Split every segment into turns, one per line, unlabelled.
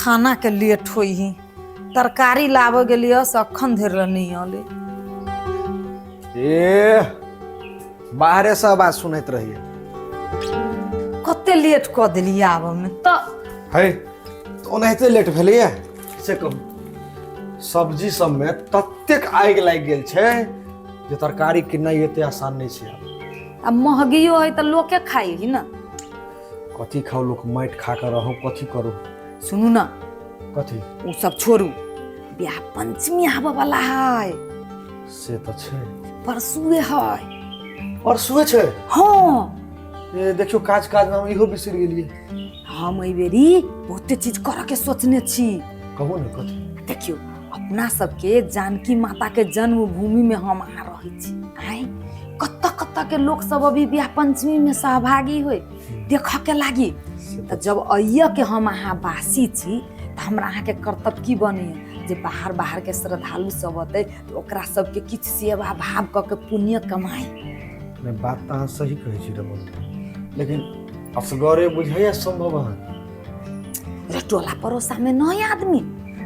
खाना के लेट होइ ही, तरकारी लाबऽ गेलियै से अखन धरि लए नहि अलै।
ए, बाहरे से आवाज सुनैत रहिए।
कते लेट कऽ देलियै आबऽ मे तऽ।
है तऽ ओनाहिते लेट भेलैए से कहू। सब्जी सबमे ततेक आगि लागि गेल छै जे तरकारी किननाइ एते आसान नहि छै आब।
आ महगियो है तऽ लोके खाइ ही ने।
कथी खाउ लोक, माटि खा कऽ रहू, कथी करू।
सुनू ने।
कथी?
ओ सब छोड़ू, बियाह पंचमी आबऽ वाला है।
से तऽ छै।
परसुए है।
परसुए छै?
हाँ।
ए देखियौ, काज काज मे हम इहो बिसरि गेलियै।
हम एहि बेरी बहुते चीज करऽ के सोचने छी।
कहू ने कथी।
देखियौ, अपना सबके जानकी माता के जन्मभूमि में हम अहाँ रहै छी। आँय, कतऽ कतऽ के लोक सब अभी बियाह पंचमी में सहभागी होय देखऽ के लागी। तऽ जब अइय के हम अहाँ बासी छी तऽ हमरा अहाँके कर्तव्य की बनैया जे बाहर बाहर के श्रद्धालु सब अतै तऽ ओकरा सबके किछु सेवा भाव कऽ के पुण्य कमाइ।
नहि, बात तऽ अहाँ सही कहै छी रमण, लेकिन असगरे बुझाइया सम्भव अहाँ?
रे टोला पड़ोसा में नहीं आदमी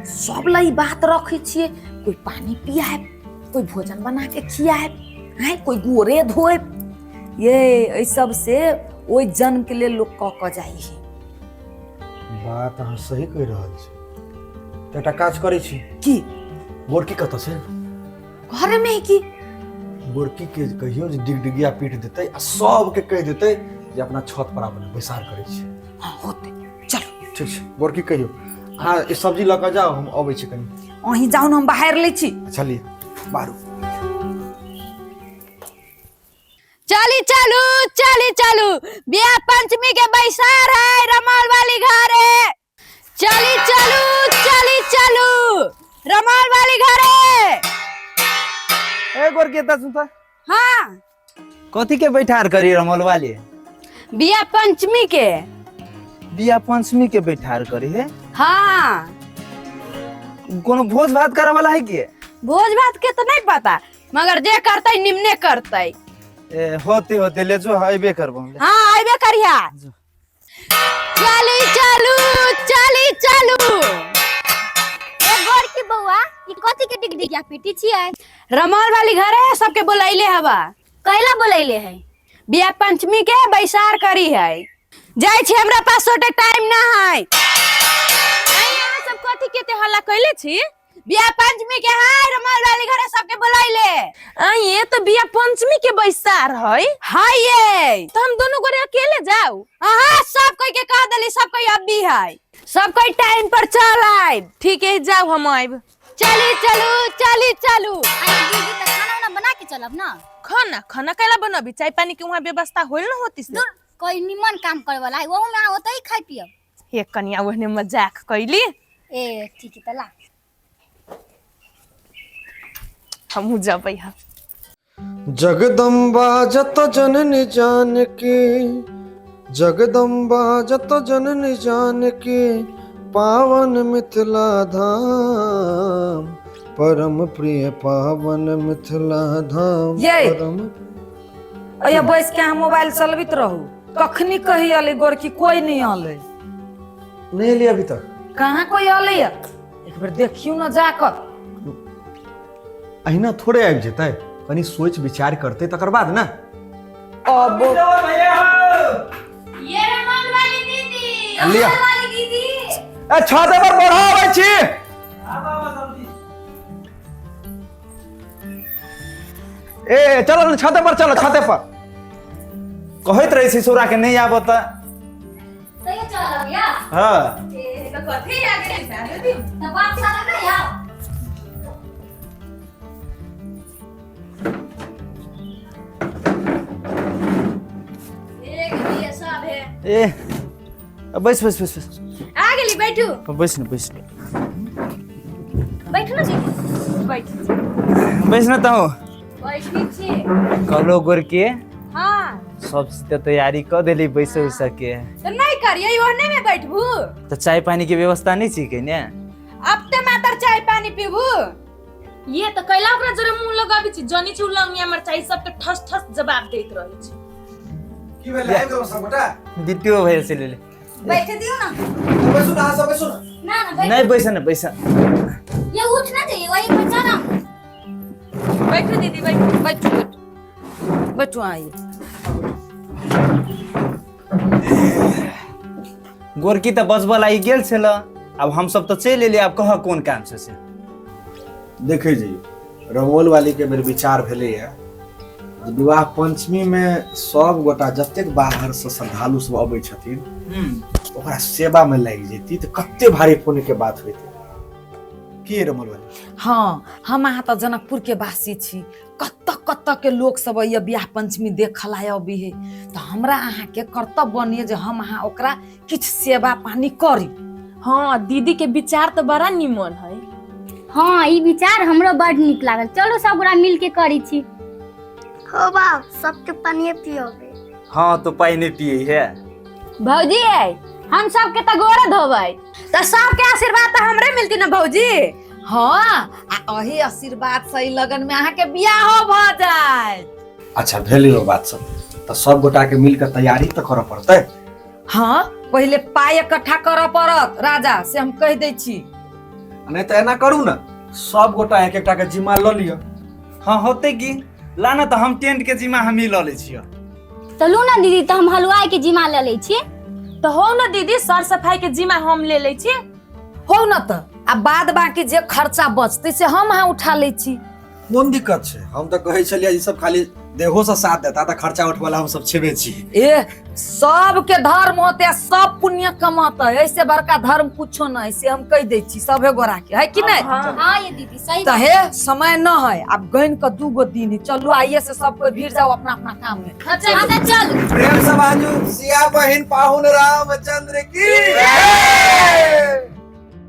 सब ला ई बात रखै छियै, कोई पानी पियाएब, कोई भोजन बना के खियाएब, आँय कोई गोरे धोएब। ये एहि सब से ओहि जन्म के लेल लोक कऽ कऽ जाइ है।
बात अहाँ सही कहि रहल छी। तऽ एकटा काज करै छी।
की?
गोरकी कतऽ छै?
घरे में है की।
गोरकी के कहियो जे डिगडिगिया पीट देतै आ सबके कहि देतै जे अपना छत पर आबऽ, बैसार करै छी।
हाँ होतै, चलो।
ठीक छै, गोरकी कहियो अहाँ ई सब्जी लऽ कऽ जाउ, हम अबै छी कनि।
अहीं जाउ ने, हम बाहर लै छी।
अच्छा लिअ, बाहरू।
चली चलू, चली चलू, बियाह पंचमी के बैसार है रमाल वाली घरे। चली चलू, चली चलू रमाल वाली घरे।
ए गोरकी, एतऽ सुन तऽ।
हाँ।
कथी के बैठार करी रमल वाली?
बियाह पंचमी के।
बियाह पंचमी के बैठार करी है?
हाँ।
कोनो भोज भात करे वाला है की?
भोज भात के तो नहीं पता, मगर जे करतै निमने करतै।
ए होते होते ले जो, अइबे करबो हम।
हाँ अइबे करिहा।
जो।
चली चलू, चली चलू।
ए गोरकी बौआ, ई कथी के डिगडिगिया पीटी छियै?
रमौल वाली घरे सबके बोलैले हवा।
कैला बोलैले है?
बियाह पंचमी के बैसार करी है। जाइ छी, हमरा पास सोटे टाइम ना है।
अहाँ सब कथी के ते हल्ला कैले छी?
बियाह पंचमी के है, रमौल वाली घरे सबके बोलैले।
आ ये तो बियाह पंचमी के बैसार है।
है ये।
तो हम दोनों गोरे अकेले जाओ?
अहाँ सब कोई के कह देली, सब कोई अब भी है, सब कोई टाइम पर चल आए।
ठीक है, जाओ हम आइब।
चली चलू, चली चलू।
अरे दीदी, तो खाना उना बना के चलब ना?
खाना खाना कैला बनबी? चाय पानी के वहाँ व्यवस्था होइल न होती से।
दूर, कोई निमन काम करे वाला है ओहू में अहाँ ओतही खाइ पियब।
हे कनिया, ओहने मजाक कैली।
ए ठीक है, त ला।
हमहूँ जबै हम।
जगदम्बा जत जननी जानकी, जगदम्बा जत जननी जानकी, पावन मिथिला धाम, परम प्रिय पावन मिथिला धाम।
ये।
परम
अया बैस के अहाँ मोबाइल चलबैत रहू, कखनी कही अलै गोरकी, कोई नहीं अलै।
नहीं एली अभी तक?
कहाँ कोई अलै या? एक बेर देखियौ न जाकर।
अहिना थोड़े आबि जेतै, कनि सोच विचार करतै तकर बाद ने।
अब
ये रमौल वाली दीदी।
लिअ।
वाली दीदी।
ए छत पर बढ़ाबै छी। ए चलो ने छत पर, चलो छत पर।
कहैत रहै छी सौरा के नहीं आबऽ तऽ।
तैयो चलब या?
हाँ।
ए
तऽ कथी आ गेलै दीदी?
त बात सारा नहीं आओ।
एक दिए सब है।
ए बैस बैस बैस बैस।
आ गेली, बैठू।
बैस ने, बैस।
बैठू ना दीदी।
बैठ।
बैस ने तहु।
बैठी छी।
कहलो गोरके।
हाँ।
सब चीज तऽ तैयारी कऽ देली बैसे उसे के।
तो नहीं करिए, ओहने में बैठबू।
तऽ चाय पानी के व्यवस्था नहीं छी के ने?
अब ते मातर चाय पानी पीबू।
ये तऽ कैला ओकरा जरे मुंह लगाबी छी? जनी छी लंगिया मरचाई सबके ठस ठस जवाब दैत रहै छै।
की भेलै, आबि गेलौ सबगोटा?
द्वितीय भैया से ले ले।
बैठ दियो ना।
बैसू ना, अहाँ सब बैसू ना।
ना ना
नहीं बैसा ना बैसा।
ये उठ ना जाइए, वही पर चढ़ा।
बैठो दीदी बैठो।
बैठू बैठू बैठू, आइए।
गोरकी तऽ बजबल आई गेल छल, आब हमसब तऽ चलि एलियै, आब कह कोन काम छै से।
देखै जइयौ रमोल वाली के बेर विचार भेलैया जे विवाह पंचमी में सब गोटा जतेक बाहर से श्रद्धालु सब अबै छथिन ओकरा सेवा में लागि जैती तऽ कते भारी पुण्य के बात होइतै। की रमोल वाली?
हाँ, हम अहाँ तऽ जनकपुर के वासी छी, कत्त कत्त के लोक सब अइया बियाह पंचमी देखल आय अबै है, तऽ हमरा अहाँ के कर्तव्य बनिए जे हम अहाँ ओकरा किछु सेवा पानी करी।
हाँ दीदी के विचार तो बड़ा निमन है।
हाँ ई विचार हमरो बड़ नीक लागल, चलू सब गोरा मिल के करी छी।
हो बाप, सबके पानी पियोगे।
हाँ तो पानी पिए है।
भौजी हम सबके तो गोरे धोबै तऽ सबके आशीर्वाद तऽ हमरे मिलती ना भौजी।
हाँ आ अही आशीर्वाद से लगन में अहाँ के बियाहो भऽ जाए।
अच्छा भेलै ओ बात सब, तऽ सब गोटा के मिल के तैयारी तऽ करऽ पड़तै।
हाँ पहिले पाइ इकट्ठा करऽ पड़त राजा, से हम कहि दै छी।
नहीं तऽ एना करू ना, सब गोटा एक एकटा के जिम्मा लऽ लिअ।
हाँ होतै की, ला ना तऽ हम टेंट के जिम्मा हमही लऽ लै छियै।
चलू ना दीदी तऽ हम हलवाई के जिम्मा लऽ लै छी।
तऽ हो ना दीदी सर सफाई के जिम्मा हम ले लै छी।
हो ना तऽ आ बाद बाकी जे खर्चा बचतै से हम अहाँ उठा लै छी।
कोन दिक्कत छै, हम तऽ कहै छलियै ई सब खाली देहो से साथ देता तऽ खर्चा उठबै ला हम सब छेबे छी।
ए सबके धर्म होते आ सब पुण्य कमाते, ऐसे बड़का धर्म कुछो नहीं, से हम कहि दै छी सभे गोरा के, है कि नहीं?
हाँ ये दीदी सही।
तऽ हे समय न है, आब गन के 2 गो दिन है, चलू आइए से सब कोई भीड़ जाओ अपना अपना काम में।
हाँ तऽ चलू।
प्रेम से बाजू सिया बहिन पाहुन रामचंद्र की।